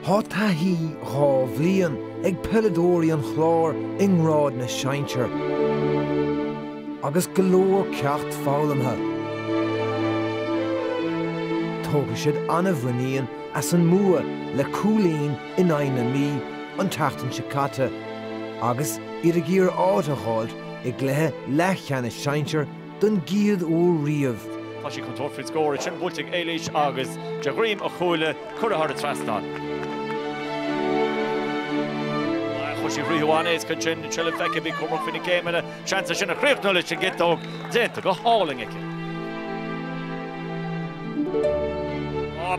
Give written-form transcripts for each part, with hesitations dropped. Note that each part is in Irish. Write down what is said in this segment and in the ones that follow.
Tá taithí 2 bhliain ag peileadóirí an Chláir i ngrád na sinsear agus go leor ceacht foghlamtha. Tógfaidh siad an-mhuinín as an mbua le cúilín in aghaidh na Mí an tseachtain seo caite agus iad ag iarraidh áit a dh'fháilt i gcluiche leathcheannais sinsir don gcéad uair riamh. Tá sí chun tabhairt faoin scór ansin, buailte ag Éilís agus de dhroim a chúile curtha thar an trasnán. Chuir sí fríthi an-éasca ansin, an tseilbh feicthe, bí cúramach faoi na céimeanna, seans é sin a chríochnú leis an gciotóg, déanta go hálainn aici.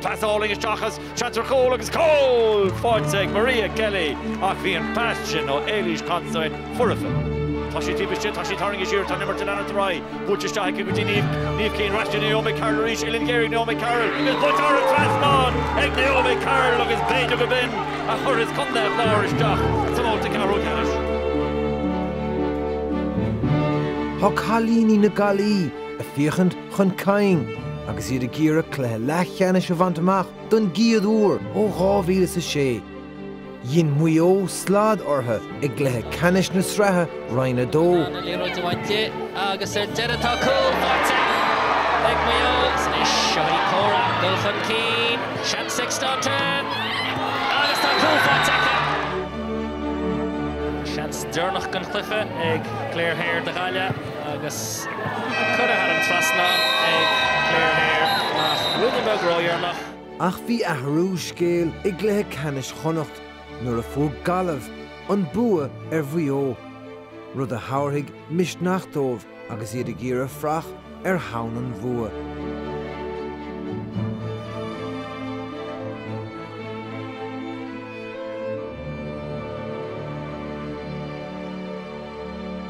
Pas álainn isteach agus seans ar chúl agus cúl faighte ag Maria Kelly ach bhí an pas sin ó Éilís Considine foirfe. Tá sí taobh istigh, tá sí tarraingthe siar, tá an imirt ag leanacht ar aghaidh. Buailte isteach aici go dtí Niamh, Niamh Keane, ar ais go Naomi Carroll arís, uillinn ghéar ag Naomi Carroll agus buailte thar an trasnán ag Naomi Carroll agus b'fhéidir gurb in a chuirfeas Contae an Chláir isteach sa mbabhta ceathrú ceannais. Tá cailíní na Gaillimhe ag féachaint chun cinn agus iad ag iarraidh cluiche leathcheannais a bhaint amach don gcéad uair ó 2006. Dhein Maigh Eo slad orthu i gcluiche ceannais na sraithe Roinn 2. An liathróid a bhaint di agus ar deireadh tá cúl faighte ag Maigh Eo. Anois seo í Cora ag dul chun cinn. Seans ag Staunton agus tá cúl faighte aici. Seans deireanach den chluiche ag Claire Hare do Ghaillimh agus curtha thar an trasnán ag Claire Hare ach ruainne beag ródheireanach. Ach bhí athrú scéil i gcluiche ceannais Chonnacht nuair a fuair Gaillimh an bua ar Mhaigh Eo, rud a thabharfaidh misneach dóibh agus iad ag iarraidh fuireach ar thonn an bhua.